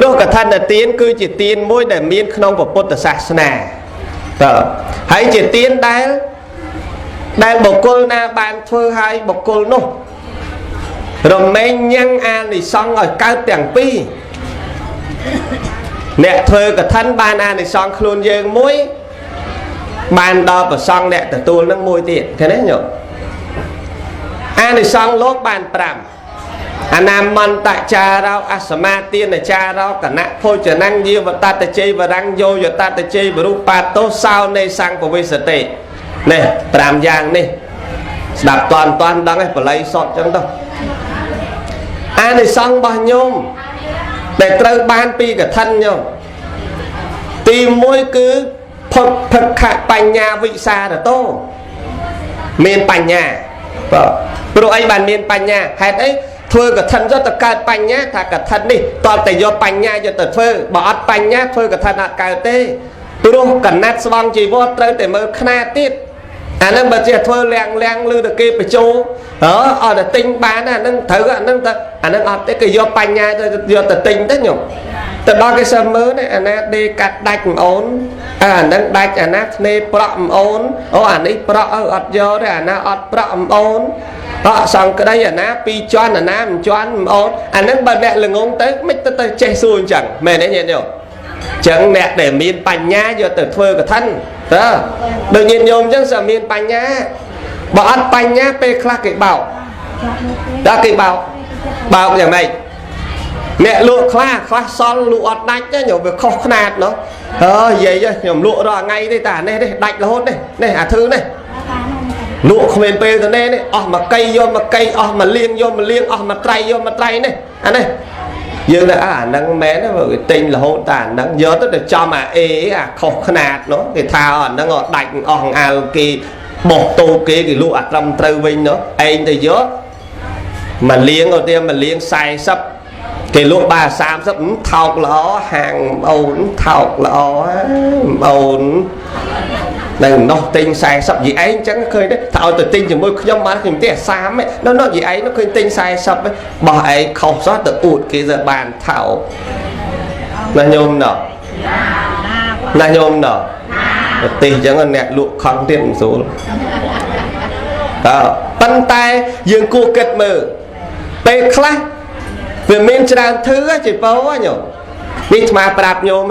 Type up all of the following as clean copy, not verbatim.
ព្រោះកឋិនទានគឺជាទានមួយដែលមានក្នុងពុទ្ធសាសនាតើហើយជាទានដែលបុគ្គលណាបានធ្វើឲ្យបុគ្គលនោះរមែងញ៉ាំងអានិសង្សឲ្យកើតទាំងពីរអ្នកធ្វើកឋិនបានអានិសង្សខ្លួនយើងមួយបានដល់ប្រសង់អ្នកទទួលនឹងមួយទៀតឃើញទេញោមអានិសង្សលោកបាន5អនាមន្តចារោអសមាទានចារោគណៈភោជនੰយាវតតជ័យវរੰយោយតតជ័យវរូបាតោសោនៃសង្ពវិសតិនេះ5យ៉ាងនេះស្ដាប់តាន់តាន់ដឹងឯងបល័យសតចឹងទៅអានិសង្សរបស់ញោមដែលត្រូវបានពីកឋិនញោមទី1គឺភភខបញ្ញាវិសារតោមានបញ្ញាបាទព្រោះអីបានមានបញ្ញាហេតុអីធ្វើកឋិនទៅទៅកើតបញ្ញាថាកឋិននេះតើតែយកបញ្ញាយកទៅធ្វើបើអត់បញ្ញាធ្វើកឋិនអត់កើតទេព្រោះកណាត់ស្បង់ជីវរត្រូវតែមើលខ្នាតទៀតអានឹងបើចេះធ្វើលៀងលៀងឬទៅគេបញ្ចូលអត់តែទិញបានអានឹងត្រូវអានឹងទៅអានឹងអត់ទេគេយកបញ្ញាទៅយកទៅទិញទៅញោមទៅដល់គេសើមើលនេះអាណាដេកាត់ដាច់ប្អូនអានឹងដាច់អាណាធ្នេប្រក់ប្អូនអូអានេះប្រក់អើអត់យកទេអាណាអត់ប្រក់ប្អូនអត់សង្ក្តីអាណាពីរជាន់អាណាមិនជាន់ប្អូនអានឹងបើអ្នកល្ងងទៅមិនទៅចេះសួរអញ្ចឹងមែនទេញាតិញោមចឹងអ្នកដែលមានបញ្ញាយកទៅធ្វើកឋិនតើដូចញាតិញោមអញ្ចឹងសើមានបញ្ញាបើអត់បញ្ញាពេលខ្លះគេបោកដល់គេបោកបោកយ៉ាងម៉េចអ្នកលក់ខ្លះខ្លះសល់លក់អត់ដាច់ទេញោមវាខុសខ្នាតណោះអើយាយខ្ញុំលក់រាល់ថ្ងៃទេតែអានេះទេដាច់រហូតនេះនេះអាធឺនេះលក់គ្មានពេលទៅនេះអស់មួយកៃយកមួយកៃអស់មួយលៀងយកមួយលៀងអស់មួយត្រៃយកមួយត្រៃនេះអានេះយើងថាអាហ្នឹងមែនវាទិញរហូតតែអាហ្នឹងយកទៅទៅចំអាអេអាខុសខ្នាតនោះគេថាអាហ្នឹងដាច់អស់អាលគេបោះតូគេគេលក់អាត្រឹមត្រូវវិញនោះឯងទៅយកមួយលៀងឧទាហរណ៍មួយលៀង40គេលក់បាទ30ថោកល្អហាងអូនថោកល្អអូននៅនោះទិញ40យីឯងចឹងឃើញទេថាឲ្យទៅទិញជាមួយខ្ញុំបានខ្ញុំទេ30នោះនោះយីឯងនោះឃើញទិញ40បោះឯងខុសសោះទៅអួតគេទៅបានថោកណាញោមណោះណាញោមណោះប្រទេសចឹងអ្នកលក់ខំទៀតមិនស្រួលតើប៉ុន្តែយើងគួរគិតមើលពេលខ្លះវាមានច្រើនធឺជាពោញោមនេះអាត្មាប្រាប់ញោម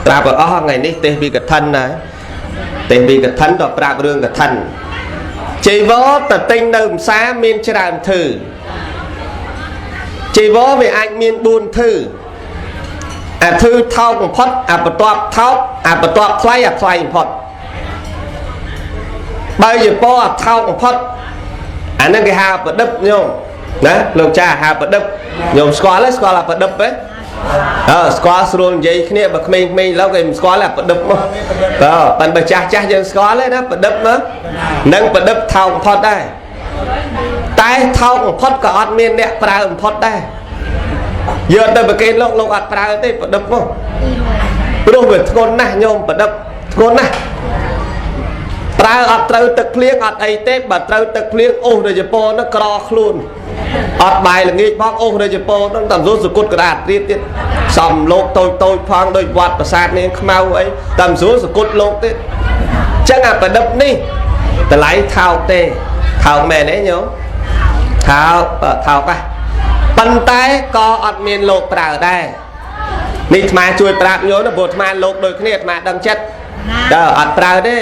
ប្រាប់ឲ្យអស់ថ្ងៃនេះទេសពីកឋិនណាទេសពីកឋិនដល់ប្រាប់រឿងកឋិនជីវរទៅទិញនៅផ្សារមានច្រើនធឺជីវរវាអាចមាន4ធឺអាធឺថោកបំផុតអាបន្ទាប់ថោកអាបន្ទាប់ថ្លៃអាថ្លៃបំផុតបើជាពោអាថោកបំផុតអាហ្នឹងគេហៅប្រឌិបញោមណាលោកចាហៅប្រឌិបញោមស្គាល់ទេស្គាល់អាប្រឌិបទេអើស្គាល់ស្រួលនិយាយគ្នាបើក្មេងៗឡូវគេមិនស្គាល់អាប្រឌិបមកបាទប៉ុន្តែបើចាស់ចាស់យើងស្គាល់ទេណាប្រឌិបមកនឹងប្រឌិបថោកបំផុតដែរតែថោកបំផុតក៏អត់មានអ្នកប្រើបំផុតដែរយកទៅប្រគេនលោកលោកអត់ប្រើទេប្រឌិបមកព្រោះវាធ្ងន់ណាស់ញោមប្រឌិបធ្ងន់ណាស់ប្រើអត់ត្រូវទឹកភ្លៀងអត់អីទេបើត្រូវទឹកភ្លៀងអូសដូចពោនោះក្រខ្លួនអត់បាយល្ងាចផងអូសដូចពោនោះតាមសួរសគុតក្តារទៀតទៀតសំលោកតូចតូចផងដូចវត្តប្រាសាទនាងខ្មៅអីតាមសួរសគុតលោកទៀតចឹងអាប្រឌិបនេះតម្លៃថោកទេថោកមែនទេញោមថោកថោកហ៎ប៉ុន្តែក៏អត់មានលោកប្រើដែរនេះអាត្មាជួយប្រាប់ញោមណាព្រោះអាត្មាលោកដូចគ្នាអាត្មាដឹងចិត្តដល់អត់ប្រើទេ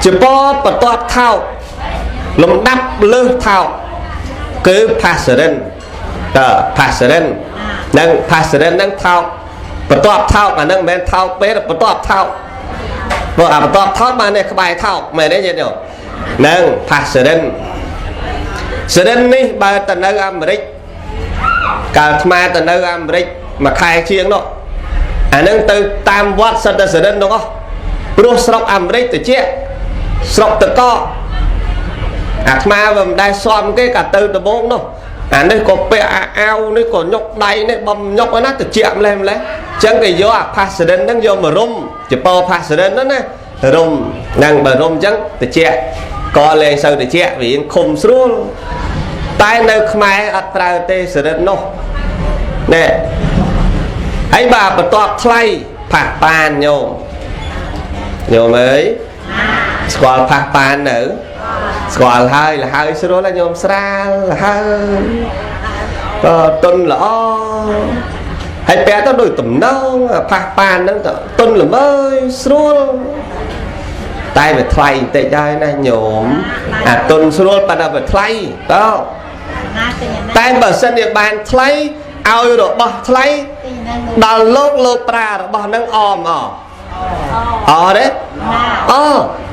ជាពបន្ទាប់ថោកលំដាប់លើសថោកគឺផាសរិនតើផាសរិននិងផាសរិននឹងថោកបន្ទាប់ថោកអានឹងមិនមែនថោកពេកបន្ទាប់ថោកព្រោះអាបន្ទាប់ថោកបាននេះក្បែរថោកមែនទេញាតិញោមនឹងផាសរិនសរិននេះបើទៅនៅអាមេរិកកាលអាត្មាទៅនៅអាមេរិកមួយខែជាងនោះអានឹងទៅតាមវត្តសិតតែសរិននោះព្រោះស្រុកអាមេរិកទៅជាស្រុកតកអាត្មាវាមិនដែលសមគេក៏ទៅដំបងនោះអានេះក៏ពាក់អាអាវនេះក៏ញុកដៃនេះបំញុកណាទៅជាម្លេះម្លេះអញ្ចឹងគេយកអាផាសរិនហ្នឹងយកមករុំជាពោផាសរិនហ្នឹងណារុំហ្នឹងបើរុំអញ្ចឹងទៅជាក៏លែងសូវទៅជាវាឃុំស្រួលតែនៅខ្មែរអត់ប្រើទេសរិននោះ ណែហើយបាទបន្ទាប់ថ្លៃផាសប៉ានញោមញោមអើយស្គាល់ផាសប៉ាននៅស្គាល់ហើយលហើយស្រួលញោមស្រាលលហើយក៏តុនល្អហើយពាក់ទៅដូចតំណងផាសប៉ានហ្នឹងទៅតុនល្មើយស្រួលតែវាថ្លៃបន្តិចហើយណាញោមអាតុនស្រួលប៉ុន្តែវាថ្លៃតើតែបើសិនជាបានថ្លៃឲ្យរបស់ថ្លៃដល់លោកលោកប្រើរបស់ហ្នឹងអមអអទេអ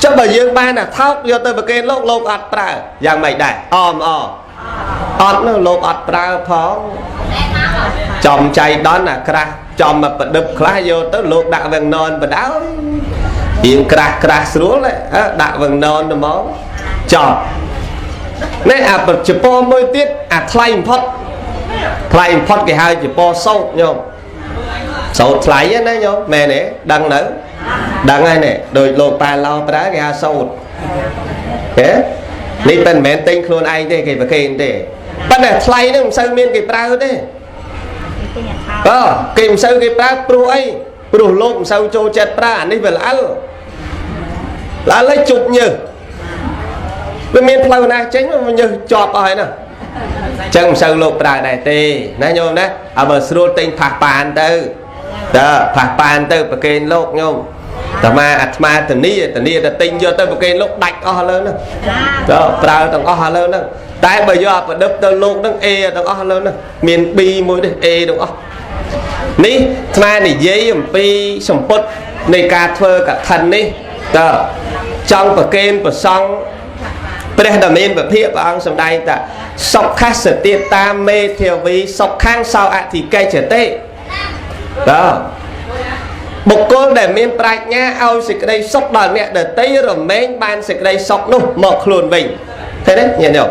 ចុះបើយើងបានអាថោកយកទៅប្រគេនលោកលោកអត់ប្រើយ៉ាងម៉េចដែរអមអអត់នោះលោកអត់ប្រើផងចំចៃដន្យអាក្រាស់ចំមកប្រឌិបខ្លះយកទៅលោកដាក់វងននបដ ாய் រៀងក្រាស់ក្រាស់ស្រួលដាក់វងននទៅមកចប់នេះអាជពមួយទៀតអាថ្លៃបំផុតថ្លៃបំផុតគេហៅជពសោតញោមសោតថ្លៃណាញោមមែនទេដឹងនៅដឹងហើយនេះដោយលោកប៉ែឡោប្រើគេហៅសោតហេនេះមិនមែនទិញខ្លួនឯងទេគេប្រគេនទេប៉ុន្តែថ្លៃហ្នឹងមិនសូវមានគេប្រើទេអើគេមិនសូវគេប្រើព្រោះអីព្រោះលោកមិនសូវចូលចិត្តប្រើអានេះវាល្អិលល្អិលហើយជប់ញើសវាមានផ្លូវណាចេញវាញើសជាប់អស់ហើយណាចឹងមិនសូវលោកប្រើដែរទេណាញោមណាឲ្យបើស្រួលទិញផាសប៉ានទៅតើផាសប៉ានទៅប្រគេនលោកញោមតាមាអាត្មាធានាធានាតែទិញយកទៅប្រគេនលោកដាច់អស់លើហ្នឹងតើប្រើទាំងអស់លើហ្នឹងតែបើយកអាប្រឌិបទៅលោកហ្នឹង A ទាំងអស់លើហ្នឹងមាន B មួយទេ A ទាំងអស់នេះអាត្មានិយាយអំពីសម្ពុតនៃការធ្វើកឋិននេះតើចង់ប្រគេនប្រសង់ព្រះដ៏មានពភិព្រះអង្គសម្ដែងថាសុខសតិតាមេធាវីសុខាំងសោអធិកិច្ចតិតើបុគ្គលដែលមានប្រាជ្ញាឲ្យសេចក្តីសុខដល់អ្នកដទៃរមែងបានសេចក្តីសុខនោះមកខ្លួនវិញឃើញទេញាតិញោម